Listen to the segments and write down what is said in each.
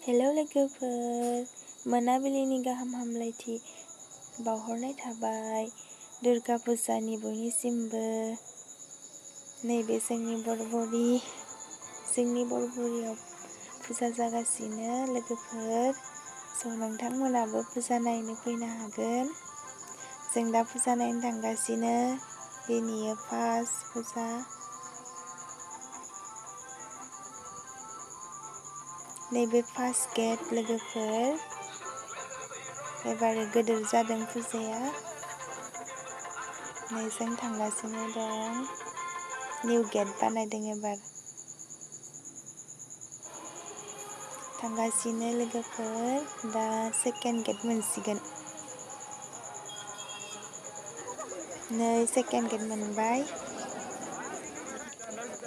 Hello लोगोफोर, मोनाबिलिनि गाहाम हामलायथि बावहरनाय थाबाय। दुर्गा फुजानि बयनिसिमबो। नैबे जोंनि बरबरियाव फुजा जागासिनो लोगोफोर। स' नोंथांमोनाबो फुजा नायनो फैनो हागोन। जों दा फुजा नायनो थांगासिनो। दिनैयो फार्स्ट फुजा। नैबे फार्स्ट गेट लोगोफोर। एबार गोदोर जादों फुजाया। नै जों थांगासिनो दं। निउ गेट बानायदों एबार। थांगासिनो लोगोफोर, दा सेकेन्ड गेट मोनसिगोन। नै सेकेन्ड गेट मोनबाय।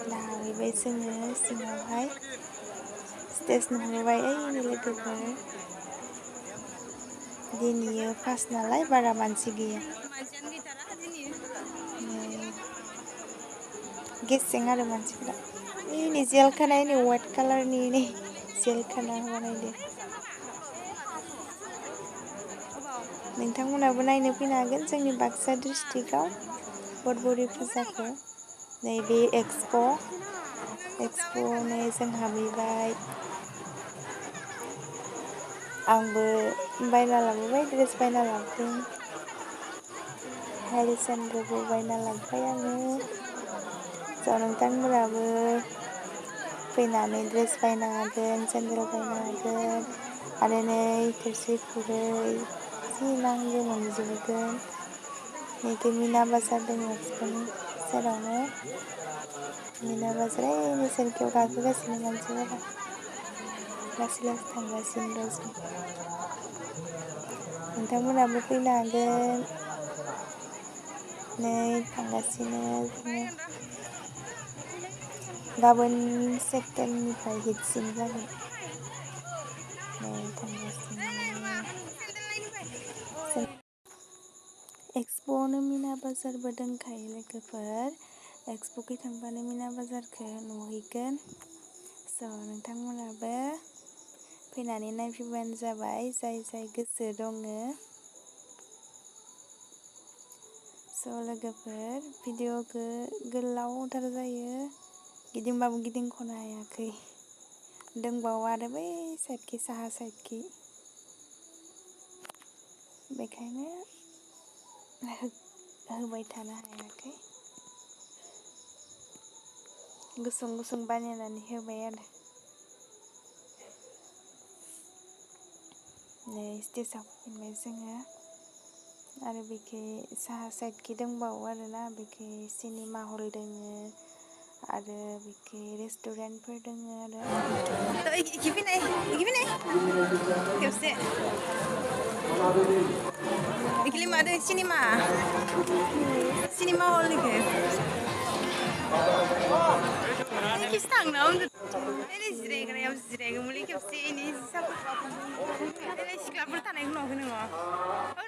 दा हाबहैबाय जोङो सिङावहाय। स्टेज नुहुरबाय ओइनै लोगोफोर। दिनैयो फार्स्ट नालाय बारा मानसि गैया। नै गेसें आरो मानसिफोरा। नै जेलखानाय नै वाइट कालारनि नै जेलखाना बानायदो। नोंथांमोनाबो नायनो फैनो हागोन जोंनि बाक्सा डिस्ट्रिक्टआव बरबरि फुजाखौ। नैबे एक्सप'आवनो जों हाबहैबाय। आंबो बायना लाबोबाय, ड्रेस बायना लाबोदों। हाइल सेन्देलबो बायना लाबोबाय आङो। स' नोंथांमोनाबो फैनानै ड्रेस बायनो हागोन, सेन्देल बायनो हागोन। आरो नै थोरसि खुरै जि नांगौ मोनजोबगोन। नैखि मिना बाजार दङ एक्सप'नि सेरावनो। मिना बाजार ओइनै सोरखियाव गाखोगासिनो मानसिफोरा। लासै लासै थांगासिनो र' जों। नोंथांमोनाबो फैनो हागोन। नै थांगासिनो जोङो। गाबोन सेकेन्डनिफ्राय हिटसिन जागोन। नै थांगासिनो। एक्सप'आवनो मिना बाजारबो दंखायो लोगोफोर। एक्सप'खै थांबानो मिना बाजारखौ नुहैगोन। स' नोंथांमोनाबो फैनानै नायफैबानो जाबाय जाय गोसो दङ। स' लोगोफोर, भिडिअ'खौ गोलावथार जायो। गिदिंबाबो गिदिंख'नो हायाखै। दंबावो आरो बै साइडखि साहा साइडखि। बेखायनो होबाय थानो हायाखै। गुसुं गुसुं बानायनानै होबाय आरो। नै स्टेजाव फैफिनबाय जोङो। आरो बेखै साहा साइडखि दंबावो आरोना, बेखै सिनेमा हल दोङो। आरो बेखै रेस्टुरेन्टफोर दोङो आरो। इखि फैनाय खेबसे। इखिलाय मा दोङो सिनेमा हल इखो। खेबसे थांना ओइनै जिरायग्रायाव जिरायगौमोनलै खेबसे। एनै सिख्लाफोर थानायखौ नुवाखै नोङो?